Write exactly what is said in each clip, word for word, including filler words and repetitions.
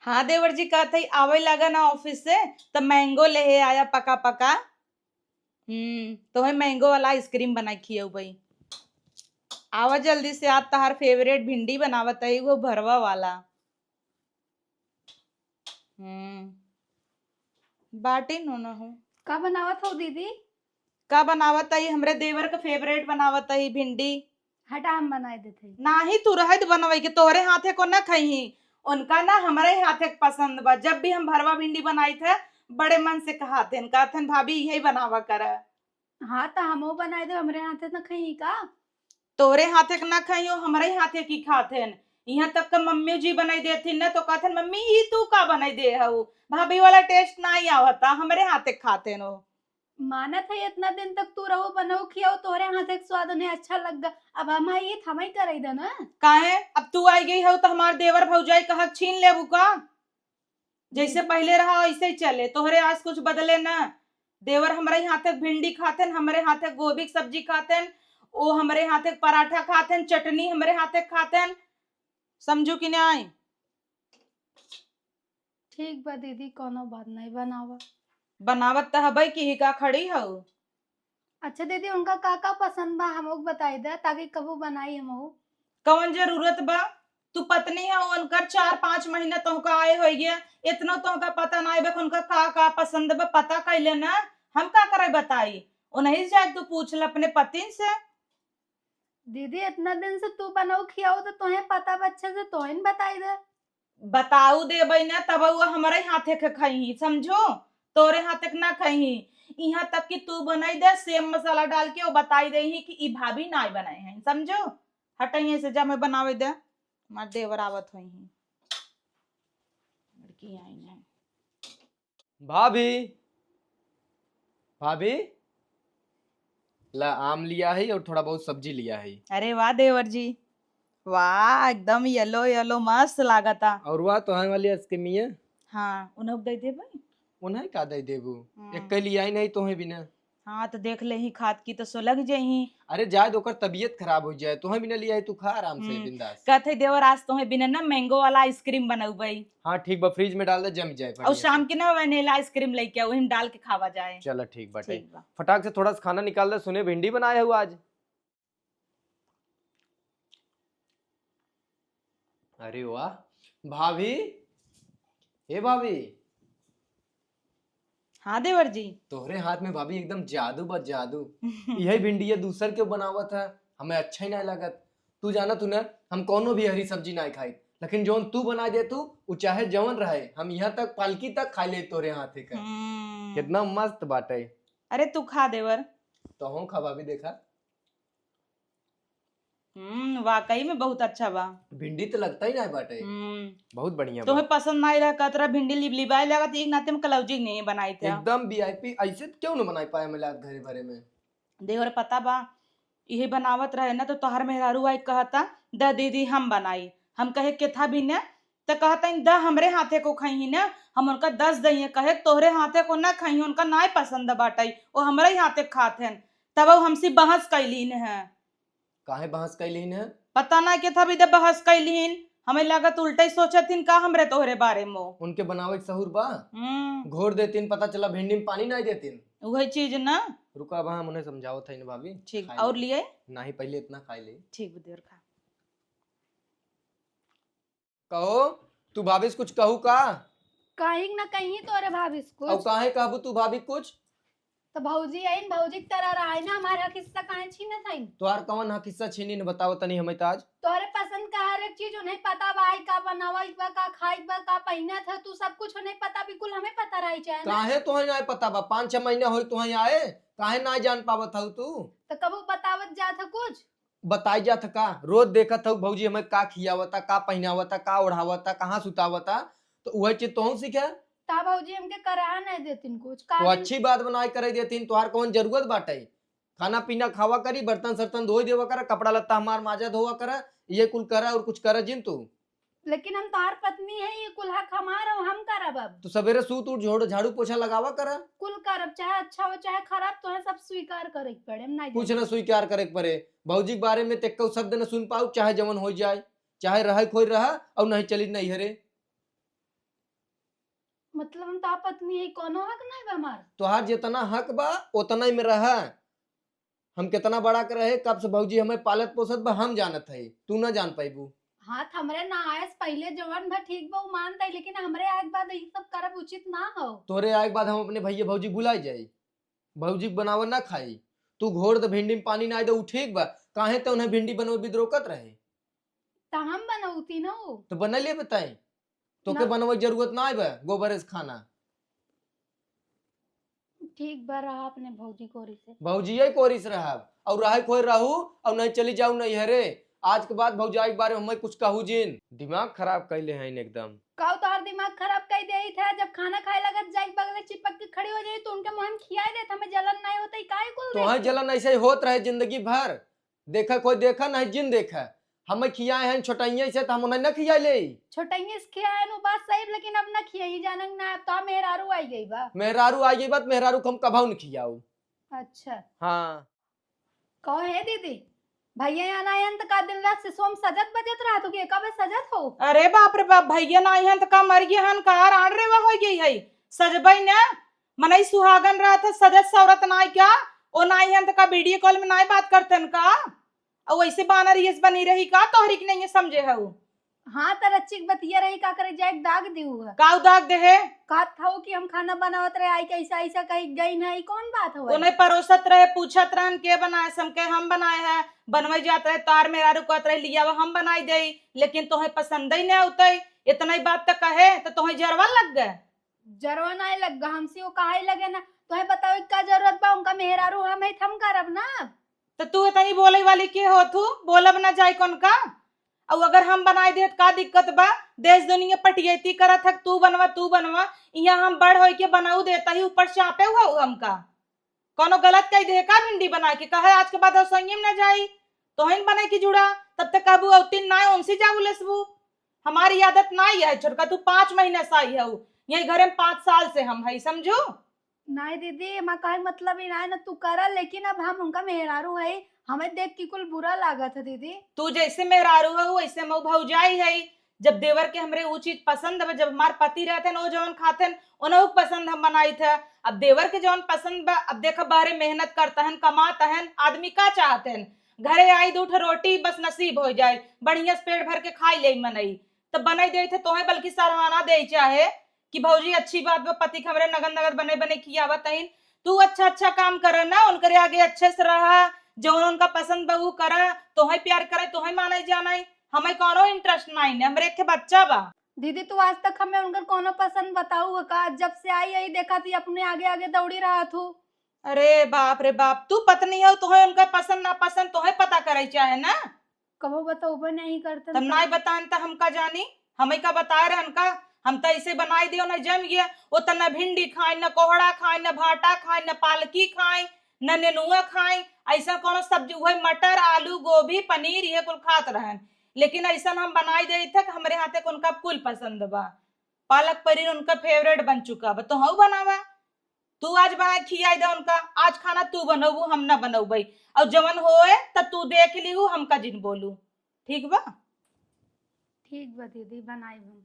हाँ देवर जी, कहत हई आवै लगा ना office से, त mango लेहे आया पका पका। हम्म, तोहे mango वाला ice cream बनाइ खियउबई। आवा जल्दी से, आज तहार favourite भिंडी बनावत हई, वो भरवा वाला। हम्म, बाटी नो ना हो। का बनावत हो दीदी? का बनावत हई? हमरे देवर क favourite बनावत हई भिंडी। हटा, हम बनाइ देत हई। नाही, तू रहै द बनवै के, तोहरे हाथे को ना खइही। उनका ना हमरे हाथे क पसंद बा। जब भी हम भरवा भिंडी बनाइत है, बड़े मन से कहत हन, कहत हन, "भाभी, इहै बनावा कर।" हाँ, त हमहू बनाइ देब, हमरे हाथे न खइही का? तोहरे हाथे क ना खइहो, हमरे हाथे की खात हन। इहाँ तक क मम्मी जी बनाइ देथिन ना, तो कहत हन, "मम्मी, ई तू का बनाइ दे हऊ? भाभी वाला taste नाही आवता, हमरे हाथे क खात हन ओ।" मानत है, इतना दिन तक तू रहू, बनऊ, खियाऊ, तोहरे हाथे क स्वाद उन्हें अच्छा लग गा। अब हम हई, त हमही करइ द ना। काहे? अब तू आइ गई हऊ, त हमार देवर भौजाई क हक छीन लेबू का? जैसे हम्म। पहिले रहा, वैसे ही चले। तोहरे आज कुछ बदले ना। देवर हमरे हाथे क भिंडी खात हन, हमरे हाथे क गोभी क सब्जी खात हन, ओ हमरे हाथे क पराठा खात हन, चटनी हमरे हाथे क खात हन। समझू कि नाई? ठीक बा दीदी, कौनो बात नहीं, बनावा। बनावत त हबे की ही का खड़ी हऊ? अच्छा दीदी, उनका का का पसंद बा, हमहू क बताइ द, ताकि कबू बनाई हमहू। कवन जरूरत बा? तू पत्नी हऊ, उनकर चार पाँच महीना तोहका आए होइ गया, इतना तोहका पता नाई बा कि उनका का का पसंद बा, पता कइले ना, हम का करे बताई? उन्हीं से जाके तू पूछ ल अपने पतिन से। दीदी, इतना दिन से तू बनऊ खियाऊ, त तोहे पता बा अच्छे से, तोहे न बताई दे। बताऊ देबे ना, तब वो हमरे हाथे के खइही, समझो? तोरे हाथे के ना खइही। इहाँ तक कि तू बनाई दे, same मसाला डाल के वो बताई देही कि ई भाभी नाई बनाए हैं, समझो? हटइहे से, जा मैं बनावे दे, हमार देवर आवत होइही। लड़की आई ना। भाभी, भाभी, ला आम लिया है और थोड़ा बहुत सब्जी लिया है। अरे वाह देवर जी, वाह, एकदम yellow yellow मस्त लागता। और वाह, तोहरे वाली आइसक्रीमिया। हाँ, उन्हें दे देबे। उन्हें का दे देबू? हम्म। एक लिया ही नहीं तोहे बिना। हाँ, तो देख लेही, खात की तो सुलग जइही। अरे जाए दे, ओकर तबीयत खराब होइ जाए, तोहे बिना लिया है, तू खा आराम से, हम्म। बिंदास। कहत है देवर, आज तोहे बिना ना mango वाला आइसक्रीम बनउबई। हाँ, ठीक बा, फ्रिज में डाल दे, जम जाए और बढ़िया से। शाम के ना vanilla आइसक्रीम लइके आउ, वही में डाल के खावा जाए। चला, ठीक बाटे। ठीक बा। फटाक से थोड़ा सा खाना निकाल दे, सुने भिंडी बनाए हऊ आज। अरे वाह भाभी, हे भाभी। हाँ देवर जी। तोहरे हाथ में भाभी एकदम जादू बा, जादू। यही भिंडिया दूसर के बनावत है, हमें अच्छा ही ना लागत। तू जाना तू ना, हम कौनो भी हरी सब्जी ना खाई, लेकिन जौन तू बना दे तू, उ चाहे जौन रहे, हम यहाँ तक पालकी तक खा ले तोरे हाथे का। हम्म। कितना मस्त बाटे। अरे तू खा देवर। तो हम खा भाभी, देखा। हम्म, वाकई में बहुत अच्छा बा। भिंडी तो लगता ही ना बाटे। हम्म। बहुत बढ़िया तोहे बा। पसंद ना आइला, कहत रहा भिंडी लिबलिबाए लागत, एक नाते में कलौजी नहीं बनाई थे। एकदम VIP, ऐसे क्यों न बनाई पाए मिला घरे भरे में। देवर पता बा, इहे बनावत रहे ना तो तोहर मेहरारू आई कहता, "द दीदी हम बनाई।" हम कहे, "केथा भी न?" त कहता, "द हमरे हाथे को खइही न।" हम उनका दस दइए कहे, "तोहरे हाथे को ना खइही, उनका नाय पसंद बाटई, वो हमरे ही हाथे खात हन।" तब वो हमसे बहस कैलीन है। काहे बहस कैलीन है? पता ना केथा भी दे बहस कैलीन, हमें लागत उल्टा ही सोचत हिन का हमरे तोहरे बारे में। उनके बनावे के सहूर बा? हम्म। घोर देतीन, पता चला भिंडी में पानी नाय देतीन। वही चीज ना। रुका, अब हम उन्हें समझावत हई ना भाभी। ठीक, खाई और ले। लिए? नाही, पहले इतना खाई ले। ठीक, देर खा। कहो, तू भाभी से कुछ कहू का? काहे न कही तोरे भाभी से कुछ? और काहे कहबू तू भाभी कुछ? तो भौजी आइन, भौजी की तरह रहा है ना, हमारे हक हिस्सा काहे छीनत हईन? तोहार कवन हक हिस्सा छीनी न, बताओ तनी हमें ताज। तोहरे पसंद का हर एक चीज उन्हें पता बा, आई का बनावा बा, का खाई बा, का पहिनत है, तू सब कुछ उन्हें पता, बिल्कुल हमें पता रही चाहे ना। काहे तोहें ना पता बा? पाँच छह महीना होई तोहें आए, काहे ना जान पावत हऊ तू? तो कबू बतावत जात है कुछ? बताई जात है का? रोज देखत हऊ भौजी हमें का खियावता, का पहिनावता, का ओढ़ावता, कहाँ सुतावता, तो उहे चीज तोहू सीखे। ता भौजी हमके कराया नहीं देतीन कुछ, तो का दिन अच्छी बात बनाए करे देतीन, तोहार कौन जरूरत बाटे? खाना पीना खावा करी, बर्तन सर्तन धोई देवा करा, कपड़ा लत्ता हमार माजा धोवा करा, ये कुल करा और कुछ करा जिन तू। लेकिन हम तोहार पत्नी है, ये कुल हक हमार हो, हम करब अब। तो सवेरे सूत उठ झोड़-, झाड़ू पोछा लगावा करा। कुल करब, चाहे अच्छा हो चाहे खराब, तोहे सब स्वीकार करे के पड़े, हम नहीं कुछ जाने। ना स्वीकार करे के पड़े। भौजी के बारे में ते एक्को शब्द न सुन पाऊ, चाहे जवन हो जाए, चाहे रहे खोई रहा और नहीं चली नैहरे। मतलब हम तोहार पत्नी है, कोनो हक नहीं बा हमार? तोहार जितना हक बा, उतना ही में रहा। हम कितना बड़ा के रहे, कब से भौजी हमें पालत पोसत बा, हम जानत है, तू ना जान पाइबू। हाँ, त हमरे ना आए से पहिले जवन भा ठीक बा, उ मान दे, लेकिन हमरे आए के बाद यही सब करब उचित ना हो। तोरे आए के बाद हम अपने भैया भौजी भुलाई जाई, भौजी के बनावल ना खाई। तू घोर दे भिंडी में पानी ना दे, उ ठीक बा, काहे ते उन्हें भिंडी बनवे बिद रोकत रहे? त हम बनौती ना हो। तो बना ले बताई, तोके ना। बनवे के जरूरत ना आए बा, गोबर से खाना। ठीक बा, रहा अपने भौजी कोरी से। भौजिये कोरी से रहब, और रहे कोई रहू, और नहीं चली जाऊ नैहरे। आज के बाद भौजाई के बारे में हमें कुछ कहू जिन। दिमाग खराब कैले हैं एकदम। काऊ तोहार दिमाग खराब कर दे था, जब खाना खाए लगत जाई बगले चिपक के खड़ी हो जाई तो उनके मुंह में खियाए देत, हमें जलन नहीं होता, काहे कुल तोहे देत? जलन ऐसे ही होत रहे जिंदगी भर। देखा कोई देखा नहीं जिन देखा। हमें खियाए हैं छोटइये से, तो हम उन्हें न खिया ले। छोटइये से खियाए नु बात सही, लेकिन अब न खियाई, जानन ना, अब तो मेहरारू आई गई बा। मेहरारू आई गई बा, तो मेहरारू को हम कभाऊ न खियाऊ। अच्छा। हाँ। कहो हे दीदी, भैया यहाँ ना आयन तो का दिन रात से सोम सजत बजत रहा तू कि कब सजत हो? अरे बाप रे बाप, भैया ना आयन तो का मर गए हन का? राड़ रेवा हो गई है, सजबई ना। मनई सुहागन रहत है, सजत सवरत नाई का, ओ नाई हन त का वीडियो कॉल में नाई बात करतन का? और वैसे बानर यस बनी रही का, तोहरी के नहीं समझे हऊ? हाँ, त रच्चिक बतिया रही का करे, जाए दाग दिउ है। काऊ दाग दे है? कहत हऊ कि हम खाना बनावत रहे, आई कैसा ऐसा कही गई ना, ई कौन बात हो? ओने परोसत रहे, पूछत रहन के बनाए, सम के हम बनाए है, बनवे जात रहे, तार मेहरारू कहत रहे, लियावा हम बनाई देई, लेकिन तोहे पसंद ही नहीं आवतई, इतना ही बात त कहे, त तोहे जरवा लग गए। जरवा नाई लग गा, हमसे वो काहे लगे ना? तोहे बतावे का जरूरत बा? उनका मेहरारू हम है, हम करब ना। तो तू इतनी बोले वाली के हो? तू बोलब ना जाए कौन का? और अगर हम बनाई देत का दिक्कत बा? देश दुनिया पटियती करत हक, तू बनवा, तू बनवा। यहाँ हम बड़ होई के बनाऊ देता ही, ऊपर चापे हुआ हमका। कौनो गलत कही दे का भिंडी बना के? कहे आज के बाद रसोइये में ना जाई, तोहिन बने की जुड़ा, तब तक कहबू औतिन नाय ओनसी जाऊ लेसबू। हमारी आदत नाय है छोटका, तू पाँच महीने से आई है, यही घरे में पाँच साल से हम है, समझू? नाय दीदी, हमार कहे मतलब ही नाय ना, तू करा, लेकिन अब हम उनका मेहरारू है, हमें देख के कुल बुरा लागत है दीदी। तू जैसे मेहरारू है वैसे मऊ भौजाई है, जब देवर के हमरे ऊ चीज पसंद बा, जब हमार पति रहते न, वो जवन खाते न, उन्हें पसंद हम बनाई थे। अब देवर के जवन पसंद बा, अब देखा बाहरे मेहनत करता हन, कमाता हन, आदमी का चाहते हन? घरे आई दू ठो रोटी बस नसीब हो जाए, बढ़िया से पेट भर के खाई ले मनई, तब बनाई दे थे तोहे बल्कि सराहना दे चाहे कि भौजी अच्छी बात बा, पति के हमरे नगद नगद बने बने खियावत हईन। तू अच्छा अच्छा काम कर ना, उनकरे आगे अच्छे से रहा, जवन उनका पसंद बा ऊ करा, तोहे प्यार करे, तोहे माने जाने, हमें कौनो इंटरेस्ट नहीं ने, हमरे एक ठे बच्चा बा। दीदी, तू आज तक हमें उनकर कौनो पसंद बताऊ है का? जब से आई यही देखा थी अपने आगे आगे दौड़ी रहा थू। अरे बाप रे बाप, तू पत्नी हो, तोहे उनका पसंद ना पसंद तोहे पता करे चाहे ना। कबो बतौबे नहीं करतन तब का? नाई बतान त हम का जानी, हमें का बताए रहन का? हम त ऐसे बनाई दियो ना जम गया, वो त न भिंडी खाए, न कोहड़ा खाए, न भाटा खाए, न पालकी खाए, न नेनुआ खाए, ऐसा कौनो सब्जी, वही मटर, आलू, गोभी, पनीर, ये कुल खात रहन। लेकिन ऐसा हम बनाई दे थे कि हमरे हाथे के उनका कुल पसंद बा। पालक पनीर उनका फेवरेट बन चुका बा, तो हऊ बनावा। तू आज बना के खियाई दे उनका, आज खाना तू बनौबू, हम ना बनौबई। और जवन होए त तू देख लीहू, हमका जिन बोलू, ठीक बा? ठीक बा दीदी, बनाई हम।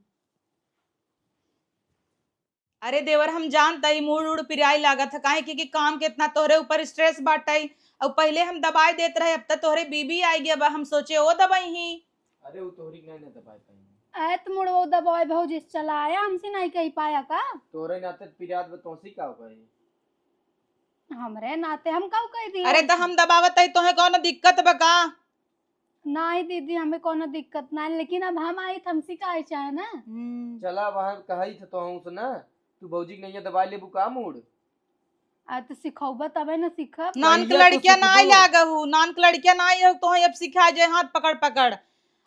अरे देवर, हम जानत हई मूड उड़ पिराई लागत है, काहे कि, कि काम के इतना तोहरे ऊपर स्ट्रेस बाटई, और पहले हम दबाई देत रहे, अब त तोहरे बीबी आई गया बा, हम सोचे ओ दबाई ही। अरे वो तोहरी के नहीं ना दबाई पाई। ए त मुड़वा दबाई भौजी से चला आया, हमसे नहीं कही पाया का? तोरे नाते पिरात बा, तोसी का कही? हमरे नाते हम काऊ कह दिए? अरे त हम दबावत हई, तोहे कौनो दिक्कत बा का? नहीं दीदी, हमें कौनो दिक्कत ना है, लेकिन अब हम आई त हमसे काहे चाहे ना। हम्म। चला वहाँ कही थे तो हम सुना, तू भौजी के नहीं दबाई लेबू का मूड? आ, तो सिखौबा तबे न सीखब। नान के कहिया तो लड़किया ना सिखबो? लागहू, नान के लड़किया ना हो, तोहे अब सिखा जाए हाथ पकड़ पकड़।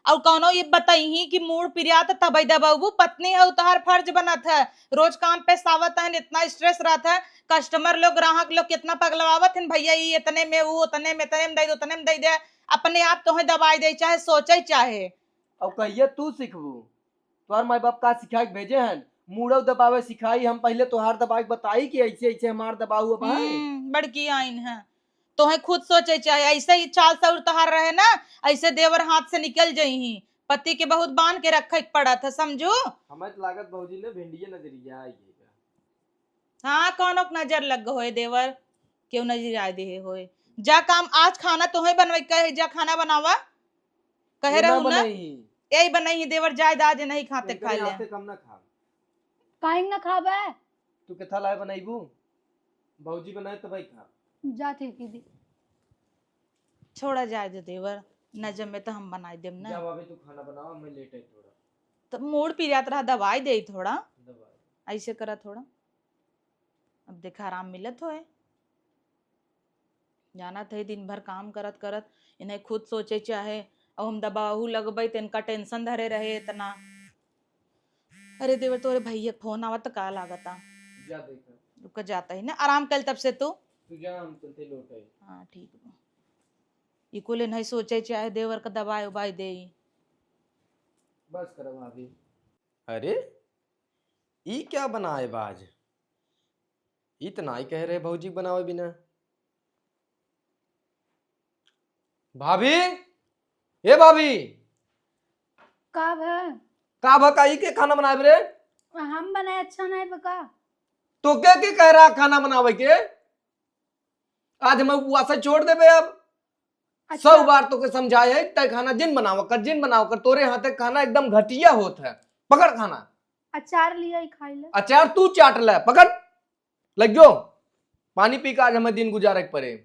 और कौनो ये बताई ही कि मूड पिरिया त तबे दबाऊ, पत्नी है, तोहार फर्ज बनत है। रोज काम पे सावत है, इतना स्ट्रेस रहत है, कस्टमर लोग, ग्राहक लोग कितना पगलवावत हैं, भैया ये इतने में, वो उतने में, इतने में दे दे, उतने में दे दे, अपने आप तोहे दबाई दे, चाहे सोचे चाहे। और कहिया तू सीखबू? तोहार माई बाप का सिखाए के भेजे हन? मूड़ो दबावे सिखाई, हम पहले तोहार दबाए के बताई कि ऐसे ऐसे हमार दबाऊ अब है। हम्म, बड़की आइन है। तोहे खुद सोचे चाहे, ऐसे ही चाल सौर तोहार रहे ना, ऐसे देवर हाथ से निकल जइही। पति के बहुत बांध के रखे के पड़त है, समझू? हमें तो लागत भौजी ने भिंडिये नजरिया आई है। हाँ, कौनो के नजर लग होए देवर, केहू नजर आए देहे होए। जा काम, आज खाना तोहे बनवे के कहे, जा खाना बनावा। कहे ये ना रहू ना? बनाई। यही बनाई ही देवर, जाए दा, आज नहीं खाते इनकरे खा ले। हाथे कम ना खा। काहे ना खाबे? तू केथा लाए बनाईबू? भौजी बनाए तो भाई खा। जा ठीक है दी। छोड़ा जाए दे देवर, न जमे तो हम बनाई देम ना। जा भाभी, तू खाना बनावा, मैं लेट आई थोड़ा। तो मूड पिरात रहा, दवाई दे थोड़ा। दवाई। ऐसे करा थोड़ा। अब देखा आराम मिलत होए। जानत है दिन भर काम करत करत इन्हें खुद सोचे चाहे, अब हम दबाहू लगबे तो इनका टेंशन धरे रहे इतना। अरे देवर, तोरे भैया के फोन आवत का लागता? जा देखा। रुक जाता ही ना, आराम कर तब से तू। तू जा, हम चलते लौट आए। हाँ ठीक बा। इको ले नहीं सोचे चाहे देवर का दवाई उबाई दे। बस करो भाभी। अरे, ई क्या बनाए बा आज? ई त नाई कहे रहे भौजी के बनावे बिना। भाभी, ए भाभी। का भा? का भा का, ई के खाना बनाए रे? हम बनाए अच्छा नहीं बा का? तो के के कह रहा खाना बनावे के? आज हम उपवास छोड़ देबे अब। अच्छा। सौ बार तोके समझाए है, तय खाना जिन बनावा कर, जिन बनावा कर, तोरे हाथे खाना एकदम घटिया होत है। पकड़ खाना। अचार लिया ही खाई ले। अचार तू चाट ले, पकड़। लग गयो। पानी पी के आज हमें दिन गुजारे के पड़े।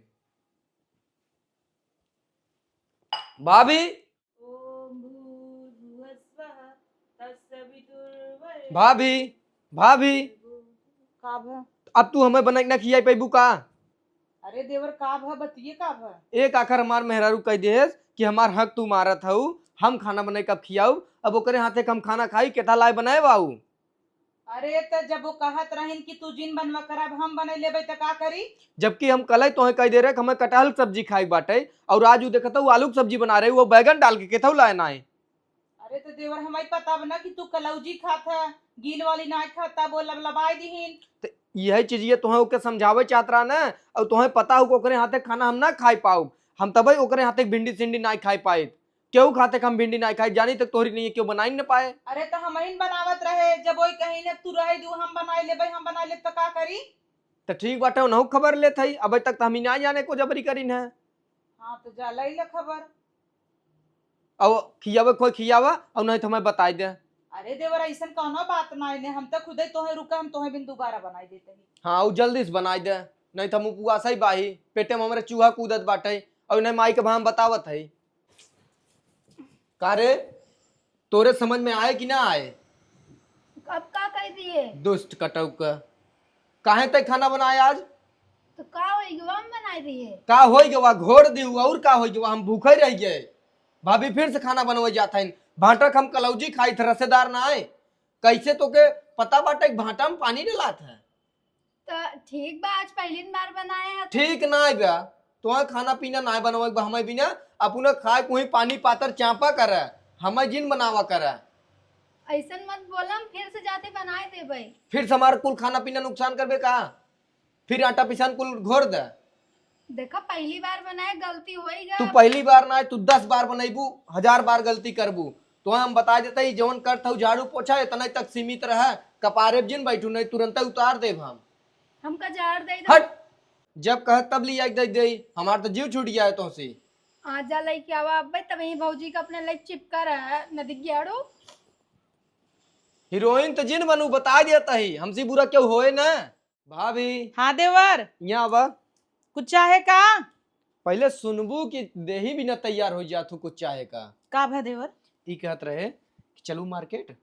भाभी। ओम भूर्भुवः स्वः तत्सवितुर्वरेण्यं भाभी, भाभी। का भा? अब तू हमें बनाई के ना खियाई पैबू का? अरे देवर, का भा, बतिये का भा? एक आखर हमार मेहरारू कह देस कि हमार हक तू मारत हऊ, हम खाना बनाई कब खियाऊ, अब ओकरे हाथे के हम खाना खाई, केथा लाए बनाए बाऊ? अरे, त जब वो कहत रहिन कि तू जिन बनवा कर, अब हम बनाई लेबे, त का करी? जबकि हम कलई तोहे कह दे रहे कि हमें कटहल के सब्जी खाए के बाटे, और आज उ देखत हऊ आलू के सब्जी बना रहे, वो बैगन डाल के केथऊ लाए ना है। अरे, त देवर, हमें पता बा ना कि तू कलौजी खात है, गील वाली ना खात, तब वो लबलबाई दिहिन। त यही चीज ये तोहे ओके समझावे चाहत रहा ना, और तोहे पता हो कि ओकरे हाथे खाना हम ना खाए पाऊ, हम तबे ओकरे हाथे भिंडी सिंडी ना खाए पाए। केहू खाते हम भिंडी नाई खाई, जानी तक तोहरी नहीं है, केहू बनाई न पाए। अरे, त हमहिन बनावत रहे, जब वही कहीं ने तू रहे दू, हम बनाई लेबे, हम बनाई लेब, त का करी? त ठीक बाटे, उनहु खबर लेत हई, अबे तक त हम ही ना जाने को जबरी करीन है। हाँ, त जा लई ले खबर। अब खियावे कोई खियावा, और नहीं त हमें बताई दे। अरे देवर, ऐसन कौनो बात ना है ने, हम त खुदे तोहे रुका, हम तोहे बिन दोबारा बनाई देते ही। हाँ, उ जल्दी से बनाई दे, नहीं त हम उपवास ही बाही, पेटे में हमरे चूहा कूदत बाटे, और नहीं माई के भाम बतावत है। का रे, तोरे समझ में आए कि ना आए? अब का कह दिए? दुष्ट कटौक, काहे तय खाना बनाए आज? तो का होई गवा, हम बनाए दिए। का होई गवा? घोर दिहू, और का होई गवा? हम भूखे रह गए। भाभी फिर से खाना बनवे जात हईन। भाटा के हम कलौजी खाई थे, रसेदार ना आए। कैसे तोके पता बाटे कि भाटा में पानी डलात है? त ठीक बा, आज पहली बार बनाए हैं। ठीक ना बा, तोहे खाना पीना ना बनवे के बा, हमें बिना अपना खाए कोई पानी पातर चापा करे, हमें जिन बनावा करे। ऐसन मत बोला, हम फिर से जाते बनाए देबे। फिर से हमार कुल खाना पीना नुकसान करबे का? फिर आटा पिसान कुल घोर दे। देखा, पहली बार बनाए, गलती होई गा। तू पहली बार ना, तू दस बार बनैबू, हजार बार गलती करबू। तो हम बता देते ही, जवन करत हऊ झाड़ू पोछा, इतना तक सीमित रहे। कपारे पे जिन बैठू, नहीं तुरंत उतार देब हम। हमका झाड़ दे दो। हट, जब कह तब लिया के दे दे, हमार तो जीव छूट गया है तोसे। आ जा लेके आवा अब्बे, तब ही भौजी का अपने लेके चिपका रहा है, नदी ग्याड़ू। हीरोइन तो जिन बनू, बता देता ही, हमसे बुरा क्यों होए ना। भाभी। हाँ देवर। यहाँ आवा। कुछ चाहे का? पहले सुनबू कि देही बिना तैयार हो जात हो कुछ चाहे का। का भा देवर? ई कहत रहे कि चलू मार्केट।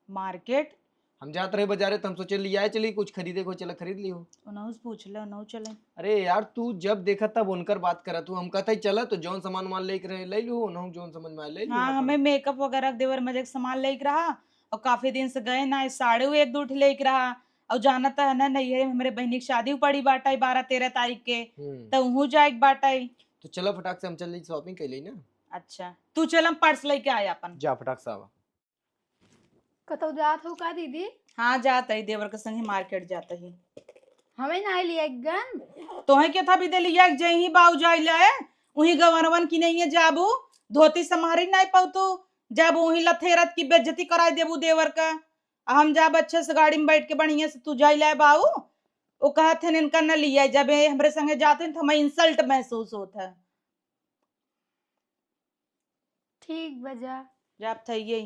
मार्केट? हम जात रहे बाजारे, तो हम सोचे लियाए चली, कुछ खरीदे को चला खरीद लियो। उनहु से पूछ ले, उनहु चले। अरे यार, तू जब देखा तब उनकर बात करत हो। हम कहते चला तो जौन सामान वामान लेके रहे ले लू, उनहु जौन समझ में आए ले लू। हाँ, अपन। हमें मेकअप वगैरह के देवर मजे के सामान लेके रहा, और काफी दिन से गए ना, साड़ू एक दू ठे लेके रहा, और जानत है ना, नैहरे में हमरे बहिनी के शादी पड़ी बाटे बारह तेरह तारीख के, हम्म। त उहू जाए के बाटे। तो चलो फटाक से हम चल जाई shopping कर ली ना। अच्छा, तू चल, हम पर्स लेके आए अपन। जा फटाक से आवा। कतौ जात हो का दीदी? हाँ, जात ही, देवर के संगे मार्केट जात ही। हमें ना लिया एक गन। तोहे के था भी दे लिया, जे ही बाऊ जाई ले, उही गवनवन की नहीं है जाबू। धोती संभारी नाहीं पाऊ तू, जब वहीं लथेरत की बेइज्जती कराई देबू देवर का। आ हम जाब अच्छे से गाड़ी में बैठ के बढ़िया से तू जाई लाए बाऊ। वो कहत है इनका न लिया, जब ये हमरे संगे जाते हैं तो हमें इंसल्ट महसूस होता है। ठीक बा जा। जाब था ये।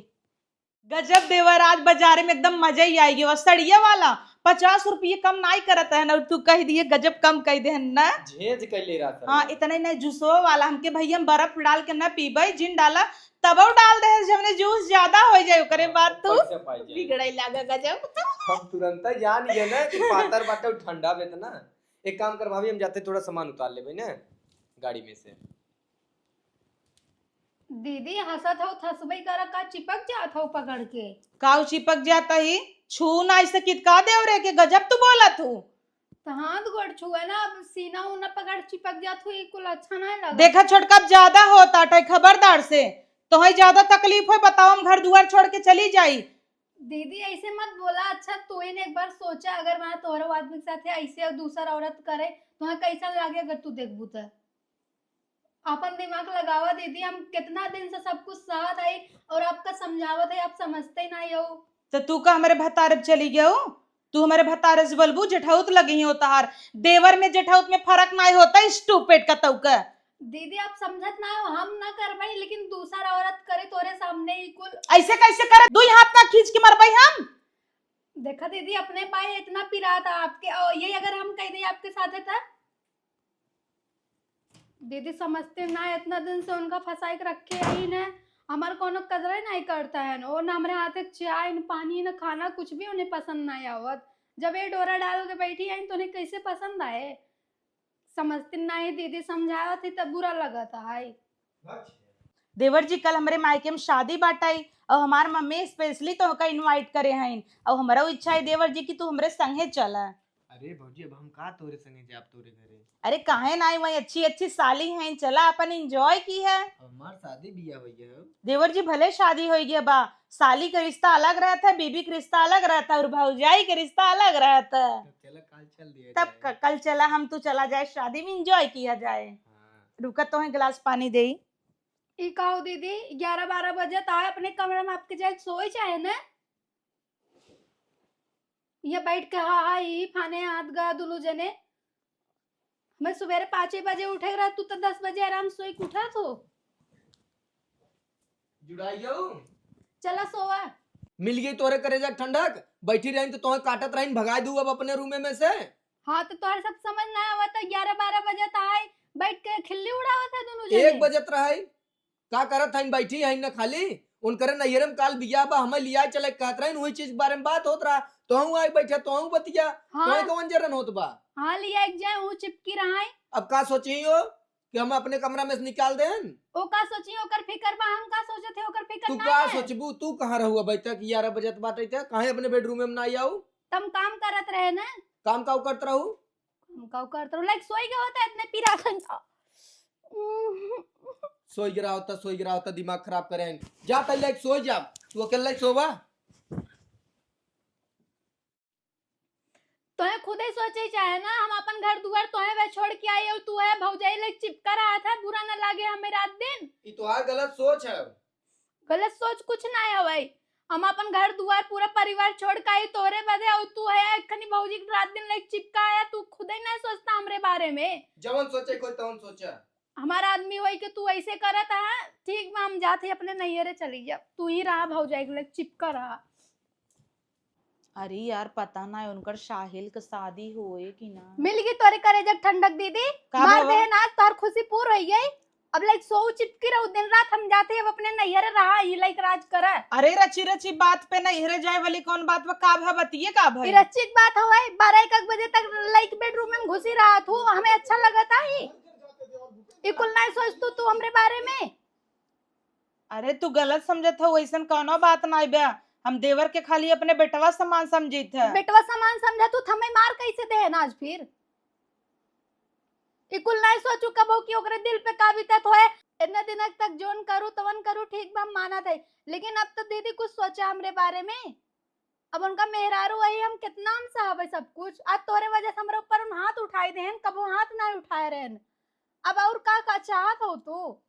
गजब देवर, आज बाजारे में एकदम मजा ही आई गयो। सड़िया वाला पचास रुपये कम नाई करत है ना, तू कह दिए गजब कम कह दे ना। झेज कैले रहा था। हाँ, इतना ही नहीं, जूसो वाला हमके भैया हम बर्फ डाल के ना पीबे, जिन डाला तबो डाल दे, जब ने जूस ज्यादा हो जाए ओकरे बाद तू पैसा पाई जाए। बिगड़े लागा गजब। हम तुरंत जान गए ना कि पातर बाटे ठंडा बे इतना। एक काम कर भाभी, हम जाते थोड़ा सामान उतार लेबे ना गाड़ी में से। दीदी, हंसत हौ, थसबई करा, का चिपक जात हौ पकड़ के? काऊ चिपक जाता ही? छू ना ऐसे कित का देवरे के, गजब तू बोलत हूँ। तो हाथ गोड़ छुए ना, अब सीना उना पकड़ चिपक जात हुई, कुल अच्छा नहीं लगा। देखा छोटका, अब ज्यादा होता है, खबरदार से। तोहे ज्यादा तकलीफ हो, बताओ, हम घर दुआर छोड़ के चली जाई। दीदी, ऐसे मत बोला। अच्छा, तू ही ने एक बार सोचा, अगर वहाँ तोहरो आदमी के साथ है ऐसे और दूसर औरत करे, तो वहाँ कैसन लागे अगर तू देखबू त? अपन दिमाग लगावा दीदी, हम कितना दिन से सब कुछ सहत है और आपका समझावत है, आप समझते ही नहीं हो। तो तू का हमारे भतारे पे चली गयो? तू हमारे भतारे से बोलबू, जेठाउत लगी हो तहार। देवर में जेठाउत में फर्क नहीं होता, स्टूपिड का तौका। दीदी, आप समझत ना हो, हम ना करबई, लेकिन दूसर औरत करे तोरे सामने ही कुल। ऐसे कैसे करे? दुई हाथ ना खींच के मरबई हम। देखा दीदी, अपने पाए इतना पिरात आपके, और ये अगर हम कह दे आपके साथ है तब? दीदी, समझते ना, इतना दिन से उनका फंसाई के रखे ही न, हमार कोनो कदर नहीं करता है न, और न हमरे हाथ एक चाय, न पानी, न खाना, कुछ भी उन्हें पसंद नहीं आवत। जब ये डोरा डाल के बैठी आई तो उन्हें कैसे पसंद आए? समझती नहीं दीदी, समझावत ही तब बुरा लगत है। देवर जी, कल हमरे मायके में शादी बाटइ, और हमार मम्मी स्पेशली तोहका इनवाइट करे हइन, और हमरो इच्छा है देवर जी कि तू हमरे संगे चला। अरे भौजी, अब हम का तोरे संगे जाब तोरे घरे? अरे काहे नाई, वही अच्छी अच्छी साली हैं, चला अपन एंजॉय की है। अब हमार शादी बियाह होइ गया हो। देवर जी, भले शादी होइ गया बा, साली का रिश्ता अलग रहता है, बीबी का रिश्ता अलग रहता है, और भौजाई का रिश्ता अलग रहता है। तो चला, काल चल दिया तब जाए। क-, कल चला, हम तू चला जाए शादी में, एंजॉय किया जाए। हाँ। रुका, तोहे गिलास पानी देई। ई का हो दीदी, ग्यारह बारह बजे त आए, अपने कमरा में आपके जाए सोए चाहे न। ये बैठ के हा हा ही फाने हाथ गा दुनू जने। मैं सुबेरे पाँचे बजे उठे रहा, तू तो दस बजे आराम सोई के उठा थो। जुड़ाई जाऊ। चला सोवा। मिल गई तोरे करेजा ठंडक, बैठी रही तो तोहे काटत रही, भगाई दू अब अपने रूमे में से। हाँ, तो तोहर सब समझ ना आवत है, ग्यारह बारह बजे त आई, बैठ के खिल्ली उड़ावत है दुनू जने। एक बजत रहे, का करत हइन, बैठी हइन न खाली। उनकरे नैहरे में काल बियाह बा, हमें लिया चले कहत रहिन, वही चीज के बारे में बात होत रहा। तोहू आई बैठे, तोहू बतिया, हाँ। तोहे कौन जरन होत बा? हाँ, लिया एक जाए, वो चिपकी रहा है। अब का सोची हो कि हम अपने कमरा में से निकाल देन? ओ का सोची, ओकर फिकर बा, हम का सोचत है, ओकर फिकर तू ना का है। सोचबू? तू कहाँ रहुआ बैठा कि ग्यारह बजत बाटे थे, काहे अपने बेडरूम में ना आऊ? तम काम करत रहे ना। काम काऊ करत रहू? हम काऊ करत रहू? लाइक सोई के होता इतने पीरा खन। सोई गिरा होता, सोई गिरा होता, दिमाग खराब करे हैं। जा तई लाइक सोई जा, तू अकेले सोवा। तोहे खुदे सोचे चाहे ना, हम अपन घर दुआर तोहे वे छोड़ के आई और तू है भौजाई लाइक चिपका रहा था, बुरा ना लागे हमें रात दिन। ई तोहार गलत सोच है। गलत सोच कुछ ना है भाई, हम अपन घर दुआर पूरा परिवार छोड़ के आई तोहरे बदे, और तू है एक खनी भौजी के रात दिन लाइक चिपका आया, तू खुदे ना सोचता हमरे बारे में। जवन सोचे कोई तवन सोचा। हमारा आदमी होई के तू ऐसे करत है, ठीक बा, हम जात है अपने नैहरे चली जा, तू ही रहा भौजाई के लाइक चिपका रहा। अरे यार, पता ना है उनकर साहिल के शादी होए कि ना। मिल गई तोरे करेजा ठंडक दीदी, का मार भवा? देहन आज तोहर खुशी पूर होई गई। अब लाइक सोऊ चिपकी रहू दिन रात, हम जाते अब अपने नैहरे रहा, ये लाइक राज करा। अरे रची रची बात पे नैहरे जाए वाली कौन बात बा? का भा बतिये का ई भाई? रची के बात हवे, बारह एक बजे तक लाइक बेडरूम में घुसी रहा तू, हमें अच्छा लगता ही। ई कुल नहीं सोच तू, तू हमरे बारे में। अरे तू गलत समझत हो, वैसन कौनो बात नाई बा। हम देवर के खाली अपने बेटवा समान समझित है। बेटवा समान समझा तू, थमे मार कैसे देहन आज फिर? ई कुल नहीं सोचू कबो कि ओकरे दिल पे का बीतत होए। इतने दिन तक जोन करू तवन करू, ठीक बा, हम मानत है, लेकिन अब तो दीदी कुछ सोचा हमरे बारे में। अब उनका मेहरारू वही, हम कितना हम सहबे सब कुछ। आज तोरे वजह से हमरे ऊपर उन हाथ उठाई देहन, कबो हाथ नहीं उठाए रहन। अब और का, का चाहत हो तू?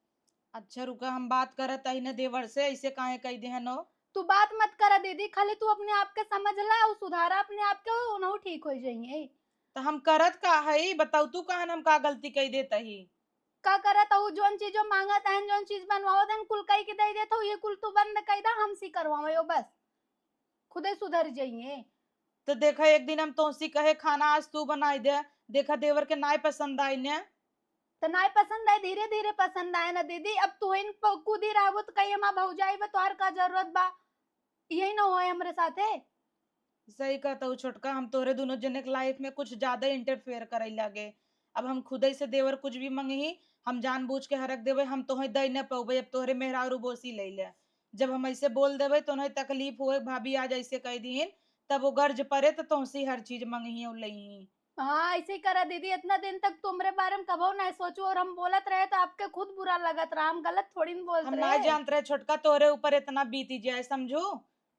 अच्छा रुका, हम बात करत आई न देवर से, ऐसे काहे कही देहन हो? तू बात मत करा दीदी, खाली तू अपने आप के समझ ला और सुधारा अपने आप के, उनहु ठीक हो जाइए। तो हम करत का है, बताऊ तू कहन हम का गलती कही देत ही? का करत हऊ? जौन चीजो मांगत हन, जौन चीज बनवावत हन, कुल कही के दे देत हऊ, ये कुल तू बंद कही दा, हमसे करवावे हो बस, खुदे सुधर जाइए। तो देखा, एक दिन हम तोसी कहे खाना आज तू बनाई दे, देखा देवर के नाय पसंद आई ने। तो नाय पसंद आए, धीरे धीरे पसंद आए ना दीदी। अब तू इन प-, कूदी रहबो तो कही हमार भौजाई बा, तोहार का जरूरत बा? यही ना होए हमरे साथे। सही कहत हऊ छोटका, हम तोहरे दुनो जने के लाइफ में कुछ ज्यादा इंटरफेयर करे लागे। अब हम खुदे से देवर कुछ भी मंगही, हम जानबूझ के हरक देवे, हम तोहे दे न पौबे, अब तोहरे मेहरारू बोसी ले ले। जब हम ऐसे बोल देवे तो उन्हें तकलीफ होए, भाभी आज ऐसे कह दीन, तब वो गर्ज परे तो तोहसी हर चीज मंगही और लही। हाँ, ऐसे ही करा दीदी, इतना दिन तक तुमरे बारे में कबो नहीं सोचू और हम बोलत रहे तो आपके खुद बुरा लगत रहा, हम गलत थोड़ी न बोलत हम रहे। नहीं जानत रहे छोटका तोहरे ऊपर इतना बीती जाए, समझू?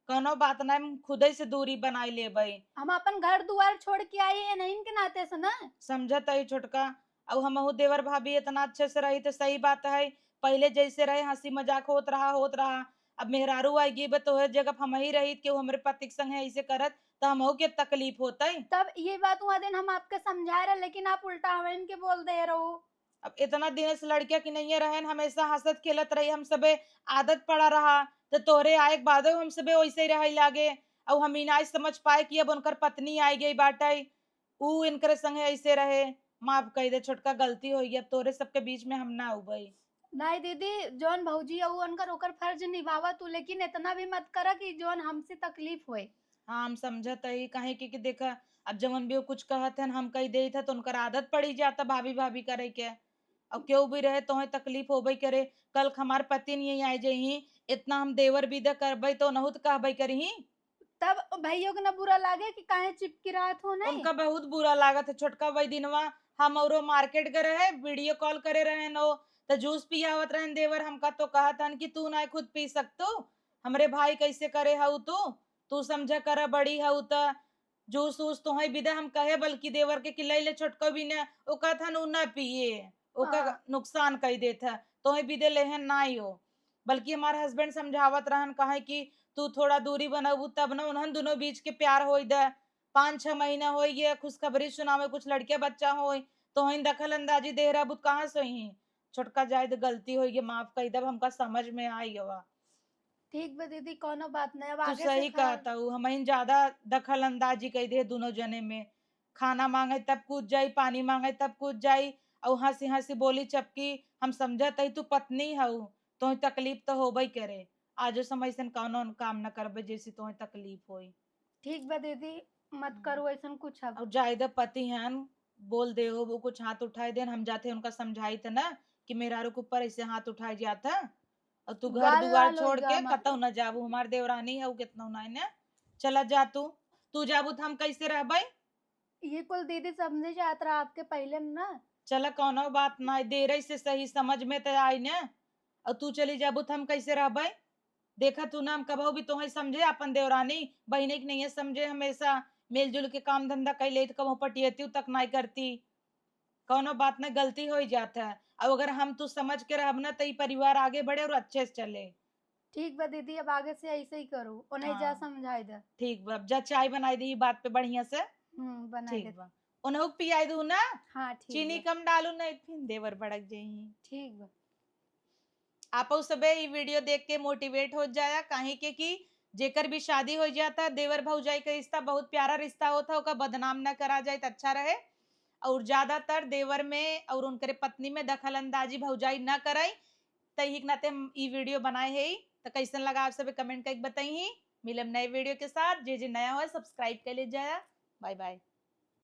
कौनो बात नहीं, हम खुदे से दूरी बनाई लेबे। हम अपन घर दुआर छोड़ के आई है, नहीं के नाते से ना। समझत है छोटका, अब हमहू देवर भाभी इतना अच्छे से रही तो सही बात है, पहले जैसे रहे हंसी मजाक होत रहा, होत रहा। अब मेहरारू आई गई बे तोहरे जगह हम ही रही, केहू हमरे पति के संग है ऐसे करत तो हमहू के तकलीफ होतई। तब ये बात वहाँ दिन हम आपके समझाए रहे, लेकिन आप उल्टा हमें इनके बोल दे रहो। अब इतना दिन से लड़किया की नहीं रहन, हमेशा हंसत खेलत रही, हम सबे आदत पड़ा रहा, तो तोहरे आए के बादो हम सबे वैसे ही रहे लागे। अब हम ई नाई समझ पाए कि अब उनकर पत्नी आई गई बाटे, ऊ इनकरे संगे ऐसे रहे। माफ कह दे छोटका, गलती हो गई, अब तोरे सबके बीच में हम ना उबई। नहीं दीदी, जौन भौजी है, ऊ उनकर, ओकर फर्ज निभावा तू, लेकिन इतना भी मत करा कि जौन हमसे तकलीफ होए। हाँ, हम समझत हई, काहे कि, कि देखा, अब जवन भी वो कुछ कहत हन, हम कह देत है, तो उनकर आदत पड़ी जाता भाभी, भाभी करे के। अब केहू भी रहे, तोहे तकलीफ होबे करे। कल हमार पति नहीं आए जइही, इतना हम देवर विदा करबे, तो नहुत कहबे करिही। तब भैया के ना बुरा लागे कि काहे चिपकी रहत हो, नहीं? उनका बहुत बुरा लागत है छोटका। वही दिनवा हम औरो मार्केट गए रहे, वीडियो कॉल करे रहे नो, तो जूस पियावत रहन देवर हमका, तो कहत हन कि तू ना खुद पी सकतू, हमरे भाई कैसे करे हऊ तू, तू समझा कर बड़ी हऊ त जूस वूस तोहे बिदे हम कहे, बल्कि देवर के कि ले ले छोटका भी ने, ओ कहत हन उ ना पिए, ओका हाँ। नुकसान कई देत है, तोहे बिदे लेहन ना हो। बल्कि हमार हस्बैंड समझावत रहन, कहे कि तू थोड़ा दूरी बनबू तब ना उन्हन दोनों बीच के प्यार होई दे। पाँच छह महीना होई गया, खुशखबरी सुनावे, कुछ लड़के बच्चा होई, तोहिन दखल अंदाजी दे रहबू त कहाँ से होई? छोटका जाए दे, गलती होई गई, माफ कई दे, अब हमका समझ में आई गवा। ठीक बा दीदी, कौनो बात नहीं, अब तू आगे से सही ख्याल कहता हूँ, हमहिन ज्यादा दखल अंदाजी कई दे दोनों जने में। खाना मांगे तब कूद जाई, पानी मांगे तब कूद जाई, और हंसी हंसी बोली चपकी। हम समझत हई तू पत्नी हऊ, तोहे तकलीफ तो होबे करे। आजो समय से कौनो काम न करबे जैसे तोहे तकलीफ होई। ठीक बा दीदी, मत हम्म। करू ऐसन कुछ अब। और जायदा पति हन, बोल दे हो, वो कुछ हाथ उठाए देन, हम जाते उनका समझाई थे ना कि मेहरारू के ऊपर ऐसे हाथ उठाए जाता। और तू घर गाल दुआर लाल छोड़ होई के गा कतौ ना जाबू, हमार देवरानी है, वो कितना ना है ना। चला जा तू, तू जाबू तो हम कैसे रहबे? ये कुल दीदी समझे जात रहा आपके पहले में ना। चला कौनो बात ना, देर से सही समझ में तो आई ना। और तू चली जाबू तो हम कैसे रहबे? देखा तू ना, हम कबहू भी तोहे समझे अपन देवरानी, बहिने के नहीं समझे, हमेशा मिलजुल के काम धंधा कर लेत, कबहू पटियती तक नहीं करती। कौनो बात ना, गलती हो ही जात है। अब अगर हम तू समझ के रहब ना, तो ई परिवार आगे बढ़े और अच्छे से चले। ठीक बा दीदी, अब आगे से ऐसे ही करू, उन्हें जा हाँ। समझाई दे। ठीक बा, अब जा चाय बनाई दे, ई बात पे बढ़िया से। हम्म, बनाई ठीक दे। बा, उन्हें पियाई दू ना। हाँ, ठीक चीनी बा। कम डालू, नहीं फिर देवर भड़क जाई। ठीक बा। आपो सबे ई वीडियो देख के मोटिवेट हो जाया, काहे के कि जेकर भी शादी हो जाता, देवर भौजाई का रिश्ता बहुत प्यारा रिश्ता होता, ओका बदनाम ना करा जाए तो अच्छा रहे। और ज्यादातर देवर में और उनकरे पत्नी में दखल अंदाजी भौजाई ना कराई। तही के नाते हम ई वीडियो बनाए है। तो कैसन लगा आप सबे कमेंट करके बताई ही। मिलब नए वीडियो के साथ। जे जे नया हो सब्सक्राइब कर ले जाया। Bye bye.